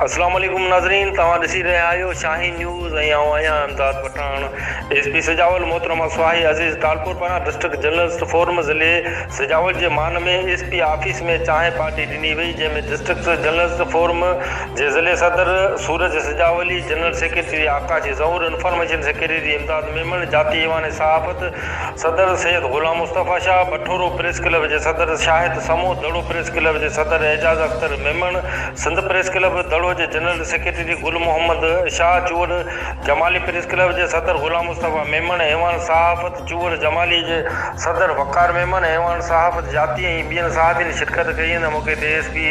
اسلام عليڪم ناظرين توهان ڏسي رهيا آهيو شاهين نيوز ۽ آئون آهيان امداد پٺاڻ. ايس پي سجاول محترمه سهائي عزيز ٽالپور پاران ڊسٽرڪٽ جرنلسٽ فورم ضلعي سجاول جي مان ۾ ايس پي آفيس ۾ چانهه پارٽي ڏني وئي جنهن ۾ ڊسٽرڪٽ جرنلسٽ فورم جي ضلعي صدر Suraj Sujawali, general secretary Akash Zahoor, information secretary Imdad Memon, جاتي ايوان صحافت صدر سيد غلام مصطفيٰ شاهه، بٺورو پريس ڪلب جي صدر شاهد سمون، دڙو پريس ڪلب جي صدر اعجاز اختر ميمڻ، سنڌ پريس ڪلب دڙو جي general secretary Gul Muhammad Shah, Chawar Jamali press club جي صدر غلام مصطفيٰ ميمڻ، ايوان صحافت چوهڙ جمالي جي صدر وقار ميمڻ، ايوان صحافت جاتي ۽ ٻين صحافين شرڪت ڪئي. ان موقعي تي ايس پي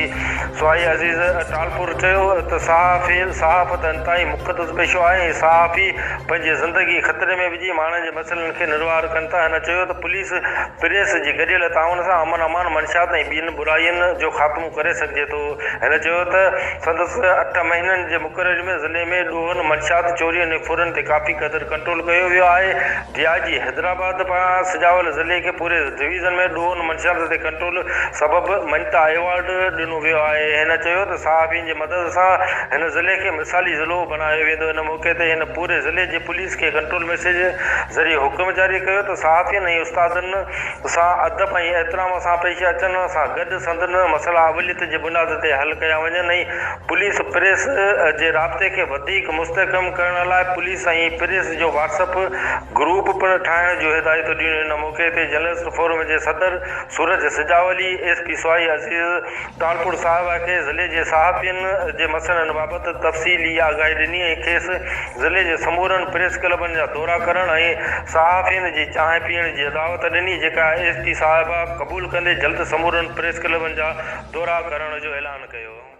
سهائي عزيز ٽالپر چيو ته صحافي صحافت انتهائي مقدس پيشو آهي ۽ صحافي پنهنجي زندگي خطري ۾ وجهي ماڻهن جي مسئلن کي نروار ڪن ٿا. هن چيو ته پوليس پريس جي گڏيل تعاون سان امن امان، منشيات ۽ ٻين براين جو خاتمو ڪري سگهجي ٿو. هن چيو ته سندس اٺ مهينن جي مقرري ۾ ضلعي ۾ ڏوهن، منشيات، چورين ۽ ڦرن تي ڪافي قدر ڪنٽرول ڪيو ويو آهي. ڊي I جي حيدرآباد پاران سجاول ضلعي کي پوري ڊويزن ۾ ڏوهن، منشيات تي ڪنٽرول سبب مڃتا ايوارڊ ڏنو ويو آهي. هن چيو ته صحافين جي مدد سان هن ضلعي کي مثالي ضلعو بڻايو ويندو. ان موقعي تي هن پوري ضلعي جي پوليس کي ڪنٽرول ميسيج ذريعي حڪم جاري ڪيو ته صحافين ۽ استادن سان ادب ۽ احترام سان پيش اچڻ سان گڏ سندن مسئلا اوليت جي بنياد تي حل ڪيا وڃن ۽ پوليس پريس جي رابطي کي وڌيڪ مستحڪم ڪرڻ لاء پوليس ۽ پريس جو واٽس اپ گروپ پڻ ٺاهڻ جون هدايتون ڏنيون. ان موقعي تي جرنلسٽ فورم جي صدر سورج سجاولي، ايس پي سوائي عزيز ٽالپر صاحبه کي ضلعي جي صحافين جي مسئلن بابت تفصيلي آگاهي ڏني ۽ کيس ضلعي جي سمورن پريس ڪلبن جا دورا ڪرڻ ۽ صحافين جي چانهه پيئڻ جي دعوت ڏني جيڪا ايس پي صاحبه قبول ڪندي جلد سمورن پريس ڪلبن جا دورا ڪرڻ جو اعلان ڪيو.